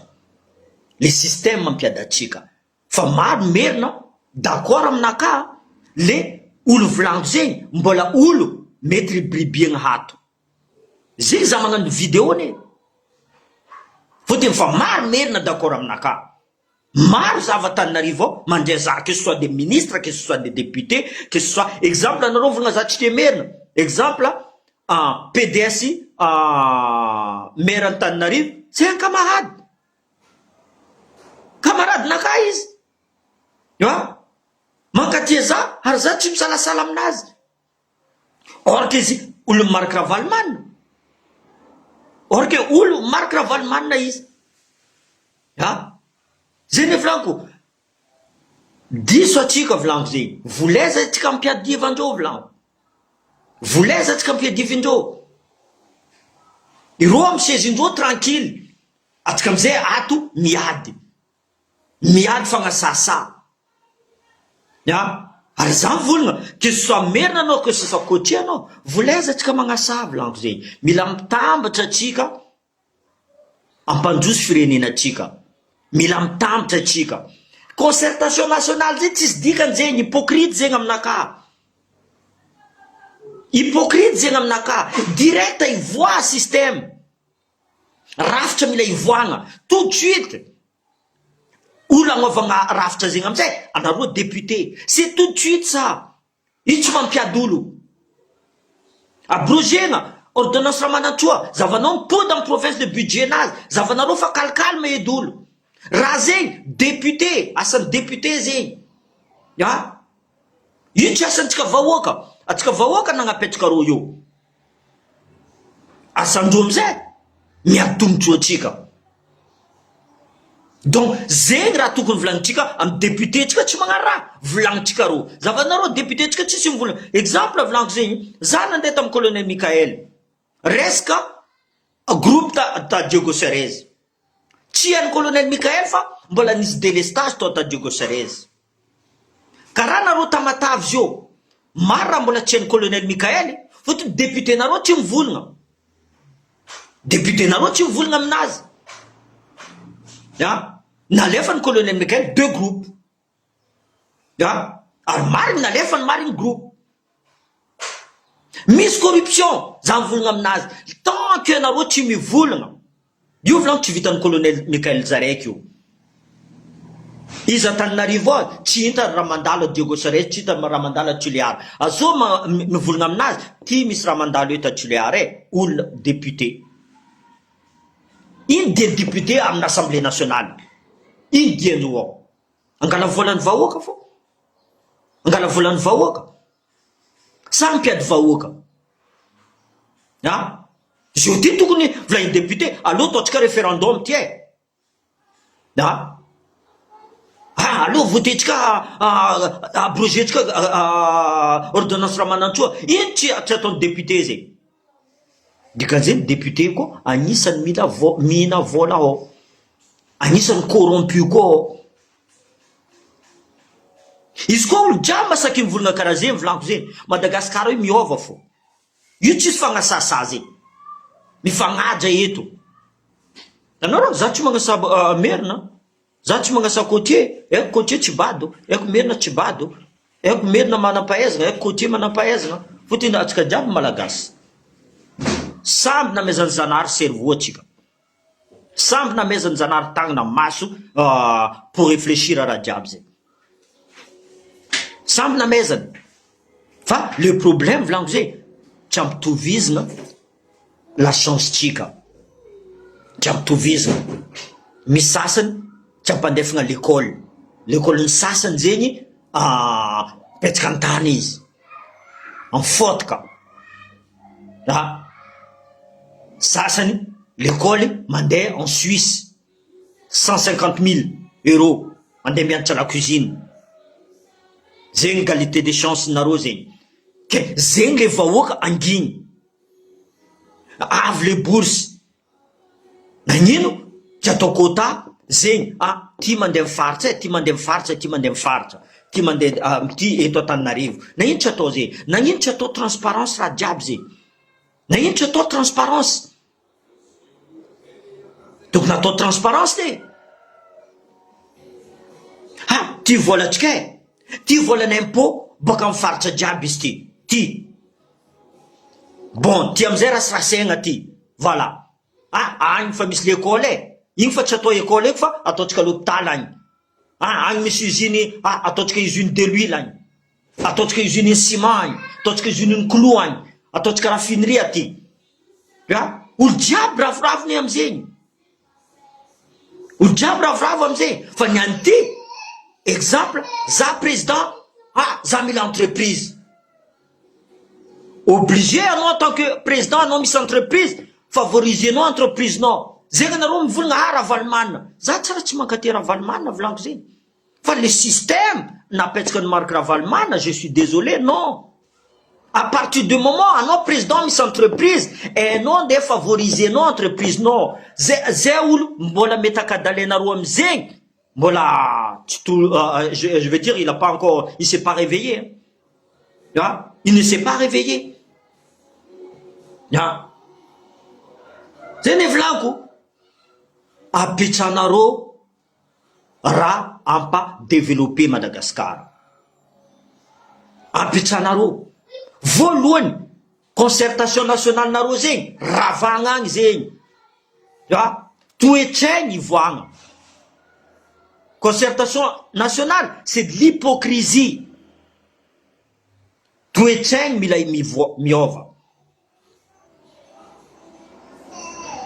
le système mampiady atsika, fa maro merina d'accord aminakahy le olo volaniko zegny mbola olo mety ribiribiagna hato, zegny za magnano video anie, fôtony fa maro merina d'accord aminakahy. Maro zava Antananarivo ao mandray za que ce soit des ministres que ce soit des députés que ce soit exemple anareo volagna za tsy tia merina exemple PDS maire Antananarivo c'est un camarade camarade nakahy izy a mankatia za ary za tsy misalasala aminazy or que izy olon'i Marc Ravalomanana or que olo Marc Ravalomanana izy A! Zay ne volaniko, diso atsika volaniko zay, volaiza atsika ampiadiva andreo volaniko, volaiza atsika ampiadiva indreo, ireo amy sezindreo tranquille, atsika amizay ato miady, miady fagnasasa, a! Ary za mivolagna que ce soit merina anao que ce soit côtier anao, volaiza atsika magnasa volaniko zay, mila mitambatra atsika. Ampandroso firenena atsika. Mila mitambtra atsika. Concertation nationale zay tsisy dikany zegny, hypocrite zegny aminakahy. Hypocrite zegny aminakahy. Direct hivoaha système. Rafitra mila hivoahagna tout de suite. Olo agnaovagna rafitra zegny amizay, anareo député. C'est tout de suite ça. Io tsy mampiady olo. Abrogena ordonnance Ramanantsoa, zavanao mipody am province le budget nazy, zavanareo fa calcalme edy olo. Raha zegny député, asan'ny député zegny. A! Io tsy asantsika vahoaka, atsika vahoaka nagnapetraka reo io. Asan-droa amizay miady tombotsoa antsika. Donc zegny raha tokony volagnintsika amy député tsika tsy magnano raha, volagnintsika reo. Zavanareo député tsika tsisy mivolagna. Exemple volaniko zegny, za nandeha tamy colonel Mickaël, resaka groupe ta ta Diego Suarez. Tsy an'i colonel Mickaël fa mbola nisy délestage tao ta Diego Suarez. Karaha nareo Tamatave zio. Maro raha mbola tsy hain'i colonel Mickaël fotony député nareo tsy mivolagna. Député nareo tsy mivolagna aminazy. A! Nalefany colonel Mickaël deux groupes. A! Ary marigny nalefany marigny groupe. Misy corruption, za mivolagna aminazy, tant que nareo tsy mivolagna, io volagno tsy vitan'i colonel Mickaël Zaraiky io. Izy Antananarivo ao tsy hita raha mandalo a Diego Suarez, tsy hita raha mandalo a Tulear. Azao ma mivolagna aminazy, ty misy raha mandalo eto a Tulear e, olona député. Ino dia député amina assemblée nationale? Ino dian'io ao? Angala volan'ny vahoaka fô. Angala volan'ny vahoaka. Sa mpiady vahoaka? Ah! Zio ty tokony volahin'ny député, aleo ataontsika référendum ty e. Ah! Ah, aleo votentsika abroger-tsika ordonnance Ramanantsoa. Ino tsy tsy ataon'ny député zay? Dikan'izay ny député koa anisan'ny mila vo- mihina vola ao. Anisan'ny corrompu koa ao. Izy koa olo jiaby masaky mivolagna karaha zegny volaniko zegny, Madagascar io miôva fô. Io tsisy fagnasasa zegny. Mifagnaja eto. Anareo za tsy magnasa merina. Za tsy magnasa côtier, haiko côtier tsy bado, haiko merina tsy bado, haiko merina manam-pahaizagna, haiko côtier manam-pahaizagna, fotony antsika jiaby malagasy. Samby namezan'i Zanahary cerveau antsika. Samby namezan'i Zanahary tagnana maso pour réfléchir raha jiaby zay. Samby namezany. Fa le problème volaniko zay, tsy ampitovizina la chance tsika tsy ampitovizina, misy sasany tsy ampandefina l'école, l'école ny sasany zegny mipetsaka an-tany izy, mifotoka, ah sasany l'école mandeha en Suisse 150 000 euros mandeha mianatra la cuisine, zegny égalité des chances nareo zegny, ke zegny le vahoaka anginy. Avy le bourse, nagnino tsy atao quota zegny, ah ty mandeha amy faritra e, ty mandeha amy faritra, ty mandeha amy faritra, ty mandeha ty eto Antananarivo, nagnino tsy atao zegny, nagnino tsy atao transparence raha jiaby zegny, nagnino tsy atao transparence, tokony atao transparence e, ah ty vôlantsika e, ty vôlan'ny impot bôka amy faritra jiaby izy ty, ty. Bon, ty amizay rasirasegna ty, voilà, ah agny fa misy lekôly e, igny fa tsy atao école eky fa ataontsika l'hôpital agny, ah agny misy usine, ah ataontsika usine de l'huile agny, ataontsika usine ny ciment agny, ataontsika usine ny clou agny, ataontsika raffinerie aty, ah olo jiaby ravoravo ne amizegny. Olo jiaby ravoravo amizay fa ny an'ity exemple za président ah za mila entreprise obligé anao en tant que président anao misy entreprise favoriser-nao entreprise nao zegny anareo mivolagna ah Ravalomanana za tsara tsy mankatia Ravalomanana volaniko zegny fa le système napetsaka ny Marc Ravalomanana je suis désolé non à partir du moment anao président misy entreprise hainao andeha favoriser-nao entreprise nao zay zay olo mbola mety akadalenareo amizegny mbola tsy to je je veux dire il a pas encore il s'est pas réveillé ah il ne s'est pas réveillé ah zay ny volaniko apetranareo raha ampa developper Madagascar ampitranareo voalohany concertation nationale nareo zegny ravagna agny zegny a toetsaigny ivoagna concertation nationale c'est de l'hypocrisie toetsaigny mila mivoa miôva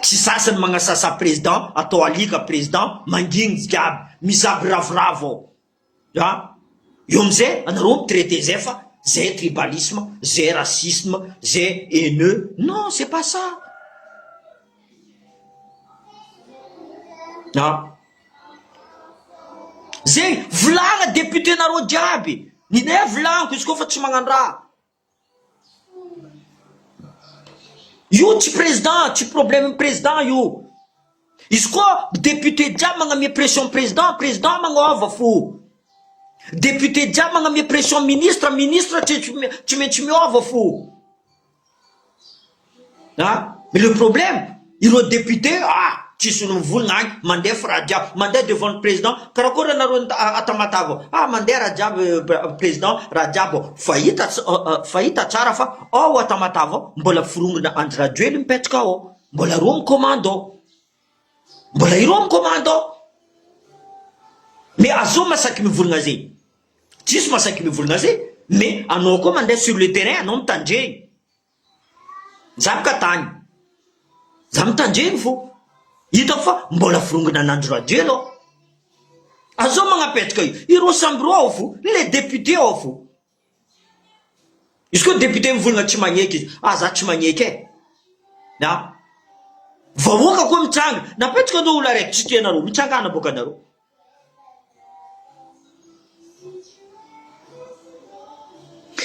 Tsy sasany magnasasa président atao alika président mangigny jiaby mizaby ravoravo ao a eo amizay anareo mi traiter zay fa zay tribalisme zay racisme zay haineux non c'est pas ça a zegny volagna député nareo jiaby ninay volagniko izy koa fa tsy magnano raha. Io tsy président, tsy problème président io. Izy koa député jiaby magnamia pression président, président magnova fo. Député jiaby magname pression ministre, ministre tsy tsy maintsy miôva fô. Ah, mais le problème, ireo député, ah, tsisy olo mivolagna agny, mandefa raha jiaby, mandeha devant le président, karakory anareo a Tamatave ao, ah mandeha raha jiaby président, raha jiaby ao, fa hita fa hita tsara fa ao a Tamatave ao mbola forongona Andry Rajoely mipetraka ao, mbola reo mi-commande ao. Mbola ireo mi-commande ao. Mais azao masaky mivolagna zegny. Tsisy masaky mivolagna zegny mais anao koa mandeha sur le terrain anao mitandregny. Za boka tany. Za mitandregny fô. Hitako fa mbola forongona an'Andry Rajoely ao. Azao magnapetraka io. Ireo samby reo ao fo, le député ao fo. Izy koa député mivolagna tsy magneky izy, ah za tsy magneky e! A! Vahoaka koa mitsanga, napetraka anao olo araiky tsy tianareo, mitsangana boka anareo.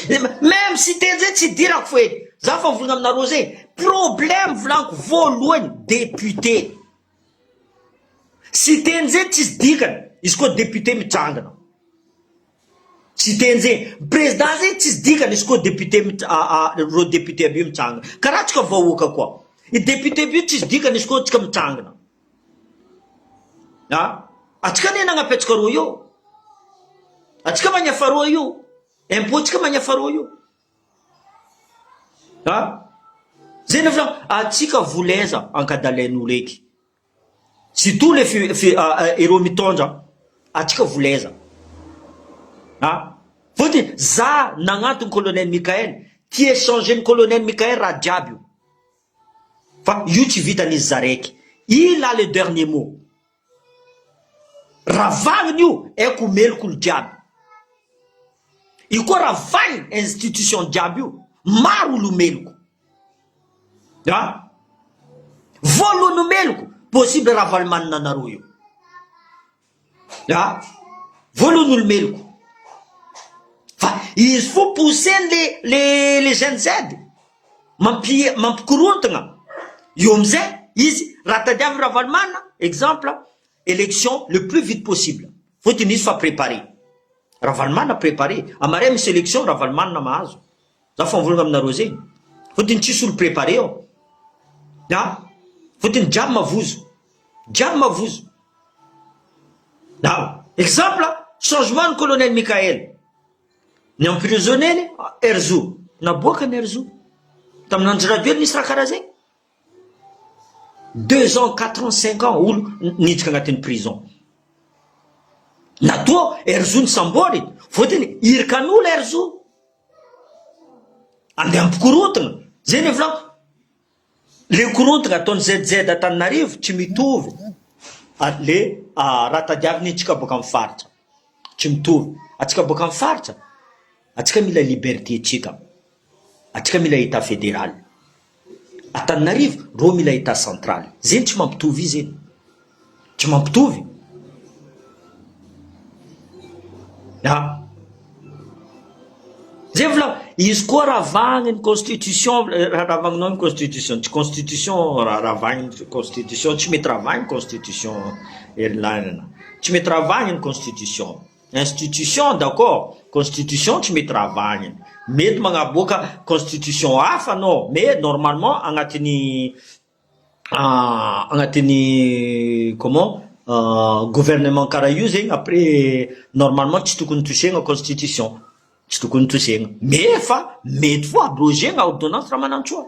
Même si teny zay tsy idirako fo edy, za fa mivolagna aminareo zay, problème volaniko voalohany député, sy teny zay tsisy dikany, izy koa député mitsangana. Tsy teny zegny, président zegny tsisy dikany izy koa député reo député aby io mitsangana, karaha tsika vahoaka koa, i député aby io tsisy dikany izy koa tsika mitsangana, a atsika anie nagnapetraka reo io, atsika magnefa reo io, impot tsika magnefa reo io, a zay ny volagno, atsika volaiza ankadalain'olo eky. Surtout le fi fi ireo mitondra atsika volaiza a! Fotony za nagnantony colonel Mickaël tia échanger ny colonel Mickaël raha jiaby io fa io tsy vitan'izy zaraiky il a le dernier mot ravahiny io aiko ho meloko olo jiaby io koa ravahiny institution jiaby io maro olo meloko. A! Voalohany omeloko, possible Ravalomanana anareo io. A! Voalohany olomeloko. Fa izy fo pousseny le le le Gen Z mampi mampikorontagna eo amizay izy raha tadiaviny Ravalomanana exemple élection le plus vite possible fotony izy fa préparé Ravalomanana préparé amaray misy élection Ravalomanana mahazo. Za fa mivolagna aminareo zegny, fôtony tsisy olo préparé ao, a! Fôtony jiaby mavozo, jiaby mavozo, a! Exemple, changement ny colonel Mickaël, ny emprisonné-ny Herzo, naboakany Herzo, tamin'ny Andry Rajoelina nisy raha karaha zegny, deux ans, quatre ans, cinq ans olo niditra agnatin'ny prison, natoa Herzo nisambory, fôtony irikan'olo Herzo. Andeha hampikorontana, zay ny volako, le korontana ataon'i ZZ Antananarivo tsy mitovy le raha tadiaviny antsika boaka amin'ny faritra, tsy mitovy, antsika boaka amin'ny faritra, antsika mila liberté tsika, antsika mila etat federal. Antananarivo, reo mila etat central, zegny tsy mampitovy izy e, tsy mampitovy a! Zay volagno, izy koa ravagny ny constitution, raha ravagninao ny constitution, tsy constitution raha ravagny ny constitution, tsy mety ravagny constitution herinarana, tsy mety ravagny ny constitution. Institution d'accord, constitution tsy mety ravahina, mety magnaboaka constitution hafa anao mais normalement agnatin'ny agnatin'ny comment gouvernement karaha io zegny après normalement tsy tokony toucher-na constitution, tsy tokony toucher-na mais fa mety fô abrogena ordonnance Ramanantsoa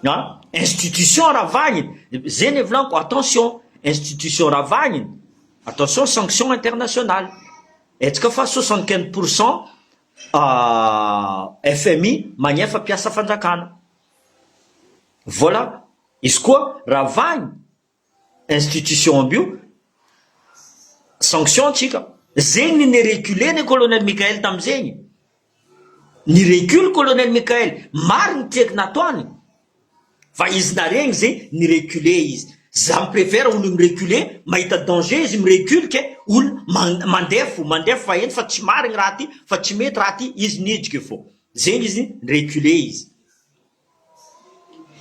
a, institution ravahina, zay ny volaniko attention institution ravahina. Attention sanction internationale, hetsika fa 75 pour cent FMI magnefa mpiasa fanjakana, voilà, izy koa ravahiny institution aby io sanction tsika, zegny ny ni-reculer ny colonel Mickaël tamizegny, Ni recule colonel Mickaël, marigny tiako nataony fa izy naregny zegny ni reculer izy, za mi prefere olo mi reculer mahita danger izy mi recule ke olo mandeha fo mandeha fa eny fa tsy marigny raha ty fa tsy mety raha ty izy nidriky fô zegny izy ni reculer izy.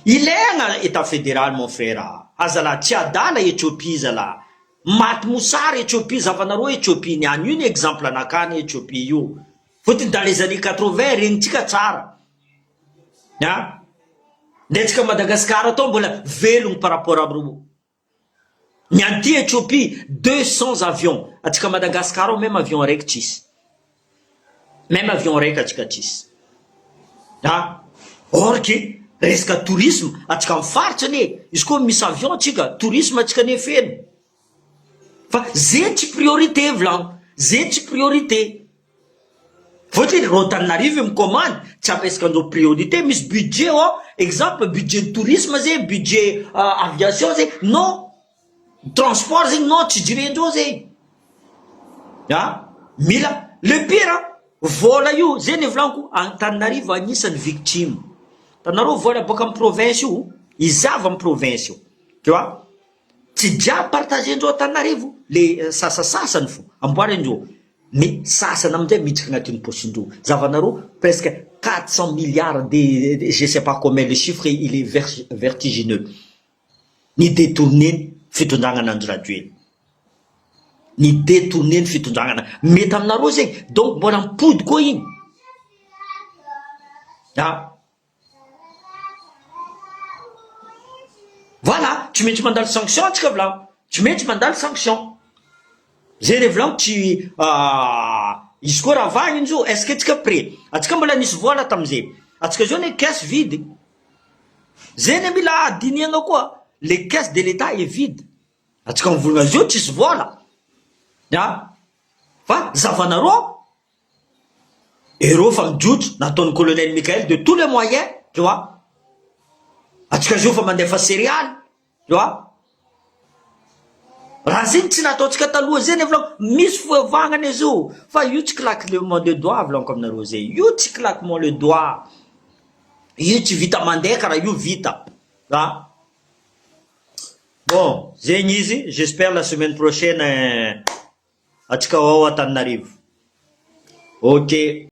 Ilaigna etat federal mon frère a! Azalahy tsy adala Ethiopie zalahy. Maty mosary Ethiopie zavanareo Ethiopie niany io ny exemple nakany Ethiopie io fotony dans les années 80 regnitsika tsara a ndre tsika Madagascar atao mbola velogno par rapport amreo ny anty Ethiopie 200 avions atsika Madagascar ao même avion araiky tsisy même avion araiky atsika tsisy a or que resaka tourisme atsika amy faritsy anie izy koa misy avion atsika tourisme atsika anie feno fa zay tsy priorité volagno zay tsy priorité fotony ro Antananarivo micommande tsy ampiasaka andreo priorité misy budget ao exemple budget de tourisme zay budget aviation zay non transport zegny non tsy jirendreo zay a mila le pire vola io zay ny volaniko Antananarivo anisan'ny victime tanareo vola boaka amy province io izy avy amy province io tu vois tsy jiaby partagendreo Antananarivo le sasasasany fo amboarindreo mais sasany amizay miditsy agnatin'ny posindreo zavanareo presque 400 milliards de je sais pas combien, le chiffre il est vertigineux ny détourné fitondragnana Andry Rajoely ny détourné ny fitondragnana mety aminareo zegny donc mbola mipody koa igny a voilà tsy maintsy mandalo sanction atsika volagno tsy maintsy mandalo sanction zay re volagno tsy izy koa raha vahiny zo est ce que atsika prêt atsika mbola nisy vola tamizay atsika zao ne caisse vide zay ny mila adiniagna koa le caisse de l'état est vide atsika mivolagna azy io tsisy vola a fa zavanareo ero fa mijotso nataon'ny colonel Michael de tous les moyens, tu vois, atsika zio fa mandefa céréales, tu vois, raha zegny tsy nataotsika taloha zay ny volaniko misy foavagnana izy io fa io tsy claquement de doigt volaniko aminareo zay io tsy claquement le doigt io tsy vita mandeha karaha io vita a. Bon, zegny izy, j'espère la semaine prochaine atsika ao Antananarivo, ok.